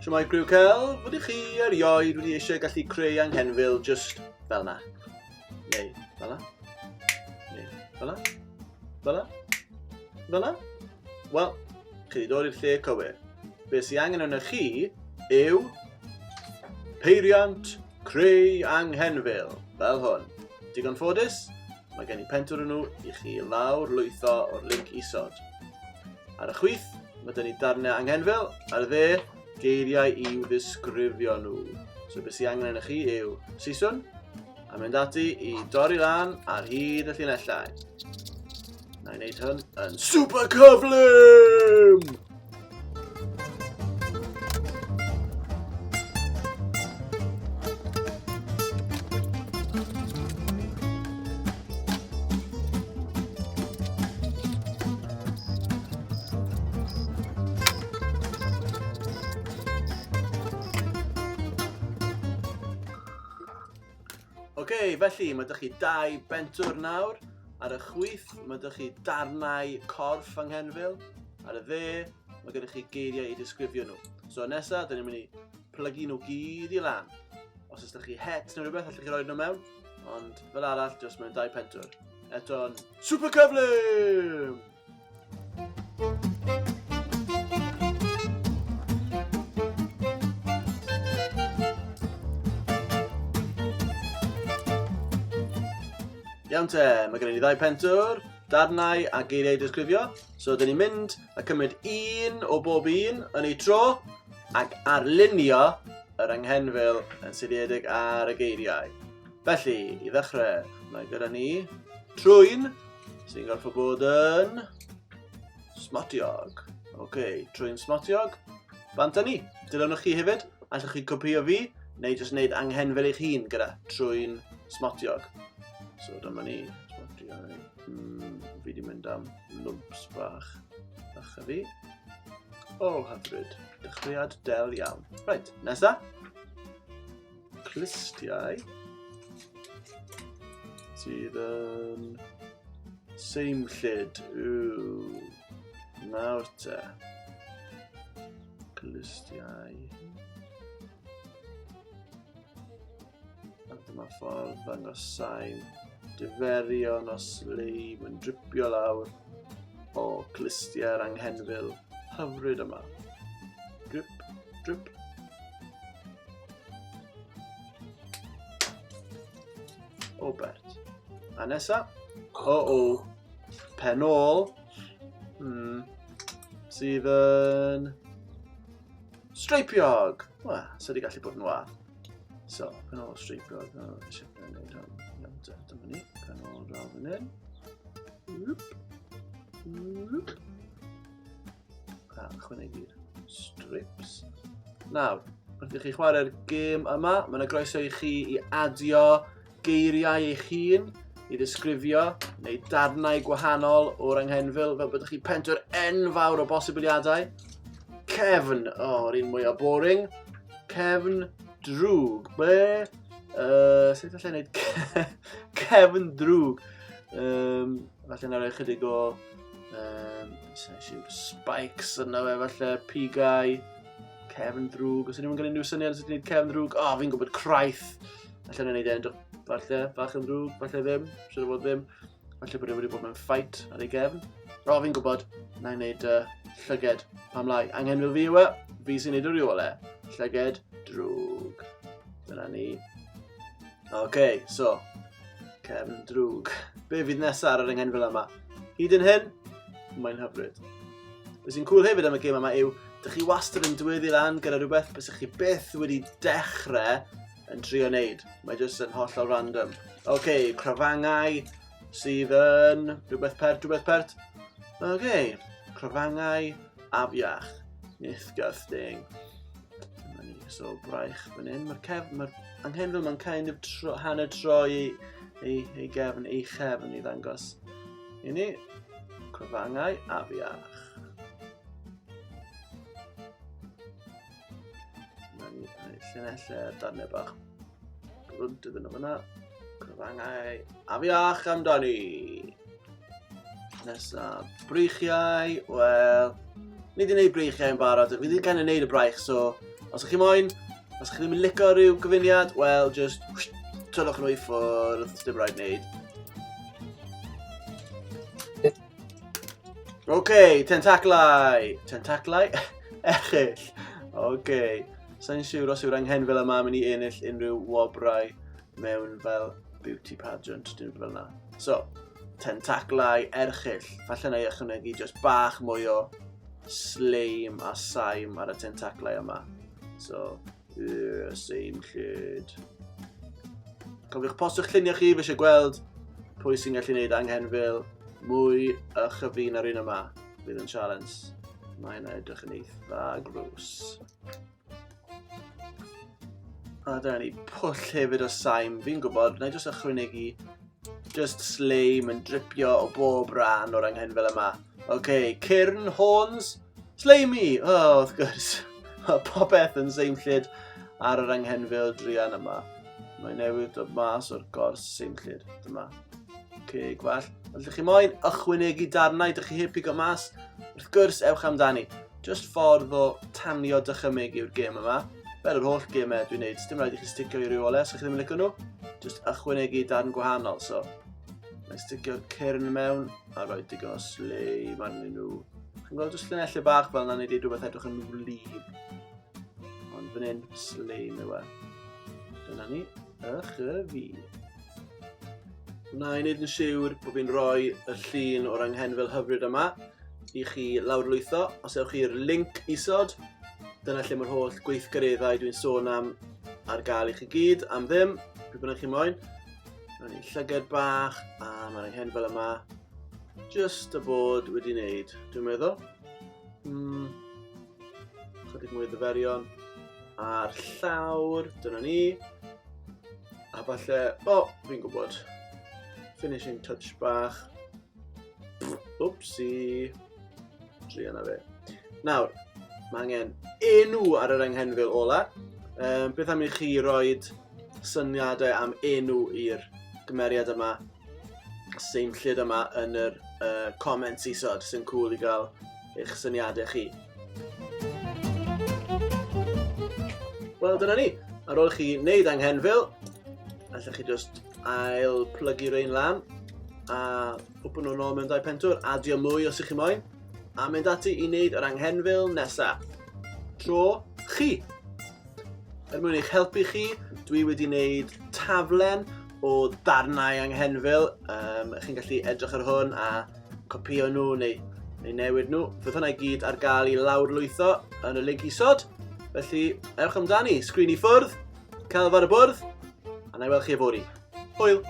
Shwmae criw celf, ydych chi erioed wedi eisiau gallu creu anghenfil just fel na? Neu fel na? Neu fel na? Fel na? Fel na? Wel, chi wedi dod i'r lle cywir. Be sy'n angen arnoch chi yw peiriant creu anghenfil, fel hwn. Digon ffodus, mae gen i pentwr nhw i chi lawr lwytho o'r link isod. Ar y chwith, mae dyn ni darnau anghenfil, ar y dde, geiriau i'w ddisgrifio nhw. So beth sy'n angen arnoch chi yw siswrn, a mynd ati i dorri lan ar hyd y llinellau. Na i wneud hwn yn super cyflym! Oce, okay, felly mae ydych chi dau bentwr nawr. Ar y chwith, mae ydych chi darnau corff anghenfil. Ar y dde, mae gennych chi geiriau i disgrifio nhw. So nesaf, dyn ni'n mynd i plygu nhw gyd i lan. Os ydych chi het neu rhywbeth, allwch chi roi nhw mewn. Ond fel arall, jyst mewn dau pentwr. Eto'n super cyflym! Iawn te, mae gennym ni ddau pentwr, darnau a geiriau disgrifio. So, dyn ni'n mynd a cymryd un o bob un yn ei tro ac arlunio yr anghenfil yn seiliedig ar y geiriau. Felly, i ddechrau, mae gyda ni trwyn sy'n gorfod bod yn smotiog. Oce, okay, trwyn smotiog. Bant â ni. Dilynwch chi hefyd. Allwch chi copio fi, neu jyst wneud anghenfil eich hun gyda trwyn smotiog. So dyma ni. Smotiog. Mm, fi wedi mynd am lwmps bach. Bach a fi. O, oh, hyfryd. Dechreuad del iawn. Right, nesa. Clustiau. Sydd yn seimllyd. Ww. Nawr te. Clustiau. A dyma ffordd ddangos sain diferion o sleim yn dripio lawr o clustiau'r anghenfil hyfryd yma. Drip, drip. O bert. A nesa, o o, pen ôl, hmm, sydd yn streipiog. Wel, sydd wedi gallu bod yn wath. So, pen ôl streipiog, o, eisiau gwneud hwn. Iawn, dyma ni, pen ôl draw fan hyn. Whoop. Whoop. A ychwanegu'r strips. Nawr, wrth i chi chwarae'r gêm yma, mae yna groeso i chi i adio geiriau eich hun i ddisgrifio neu darnau gwahanol o'r anghenfil fel byddwch chi pentwr enfawr o bosibiliadau. Cefn, o, oh, yr un mwyaf boring. Cefn drwg. Be? Uh, sut allai wneud cefn drwg? Um, falle na roi chydig o um, spikes yna fe, falle pigau, cefn drwg. Os ydyn nhw'n cael unrhyw syniad os ydyn nhw'n cefn drwg, o, oh, fi'n gwybod craith. Falle na wneud e edrych, falle, bach yn ddrwg, falle ddim, siwr o fod ddim. Falle bod e wedi bod mewn fight ar ei gefn. O, fi'n gwybod, na i wneud uh, llyged, pam lai. Angen fel fi yw e, fi sy'n neud y rheolau. Llyged drwg. Dyna ni. Oce, okay, so, cefn drwg. Be fydd nesaf ar yr anghenfil yma? Hyd yn hyn, mae'n hyfryd. Be sy'n cool hefyd am y gêm yma yw, dych chi wastad yn dweddu lan gyda rhywbeth bys chi byth wedi dechrau yn trio wneud. Mae jyst yn hollol random. Oce, okay, crafangau sydd yn rhywbeth pert, rhywbeth pert. Oce, okay, crafangau afiach. Disgusting. Dyma ni, so braich fan hyn. Mae'r cef, mae'r anghenfil mae'n kind of tro, hanner troi ei, ei, ei gefn, ei chefn i ddangos. I ni, crafangau afiach. Dyma ni, llinellau darnau bach brwnt iddyn nhw fyna. Crafangau afiach amdani! Nesa, breichiau, wel, ni wedi gwneud breichiau yn barod, fi wedi kind of gwneud y braich, so os ydych chi moyn, os ydych chi ddim yn licio rhyw gyfuniad, wel, just whoosh, tynnwch nhw i ffwrdd, dim rhaid wneud. OK, tentaclau! Tentaclau? Erchyll! OK. Sa'n siŵr os yw'r anghenfil yma mynd i ennill unrhyw wobrau mewn fel beauty pageant, dim fel yna. So, tentaclau erchyll. Falle na i ychwanegu just bach mwy o slime a saim ar y tentaclau yma. So, yeah, same llyd. Cofiwch postio'ch lluniau chi, fi eisiau gweld pwy sy'n gallu gwneud anghenfil mwy a chyfi na'r un yma. Fydd yn challenge. Mae'n edrych yn eitha gross. A dyna ni, pwll hefyd o saim. Fi'n gwybod, na i jyst ychwanegu just slime yn dripio o bob rhan o'r anghenfil yma. Oce, okay, cyrn, horns, slimy! Oh, wrth gwrs. Mae popeth yn seimllyd ar yr anghenfil druan yma. Mae newydd dod mas o'r gors seimllyd. Dyma. Ceg gwell. Os ydych chi moyn ychwanegu darnau ydych chi heb pigo mas, wrth gwrs ewch amdani. Just ffordd o tanio dychymyg yw'r gêm yma. Fel yr holl gemau dwi'n neud, dim rhaid i chi sticio i ryw ole os ydych chi ddim yn licio nhw. Just ychwanegu darn gwahanol, so mae'n sticio'r cyrn mewn a rhoi digon o sleim arnyn nhw. Chi'n gweld jyst llinellau bach fel yna neu rhywbeth edrych yn wlyb. Ond fan hyn, sleim yw e. Dyna ni, ych y fi. Wna i wneud yn siwr bod fi'n rhoi y llun o'r anghenfil hyfryd yma i chi lawrlwytho. Os ewch chi'r link isod, dyna lle mae'r holl gweithgareddau dwi'n sôn am ar gael i chi gyd am ddim, pryd bynnag chi moyn. Dyna ni llyged bach, a mae'r anghenfil yma just y bod wedi wneud, dwi'n meddwl. Chydig mwy o ddiferion a'r llawr, dyna ni. A falle, o, oh, fi'n gwybod, finishing touch bach. Wpsi. Dri yna fe. Nawr, mae angen enw ar yr anghenfil ola. Beth am i chi roed syniadau am enw i'r gymeriad yma, seimllyd yma yn yr comments isod, sy'n cool i gael eich syniadau chi. Wel, dyna ni. Ar ôl chi wneud anghenfil, allwch chi just ail plygu rein lan a pwpwn nhw nôl mewn dau pentwr, adio mwy os ych chi moyn, a mynd ati i wneud yr anghenfil nesaf. Tro chi! Er mwyn eich helpu chi, dwi wedi wneud taflen o darnau anghenfil. Chi'n gallu edrych ar hwn a copïo nhw neu, neu newid nhw. Fydd hwnna i gyd ar gael i lawrlwytho yn y link isod. Felly, ewch amdani, sgrin i ffwrdd, celf ar y bwrdd, a na i weld chi yfory. Hwyl!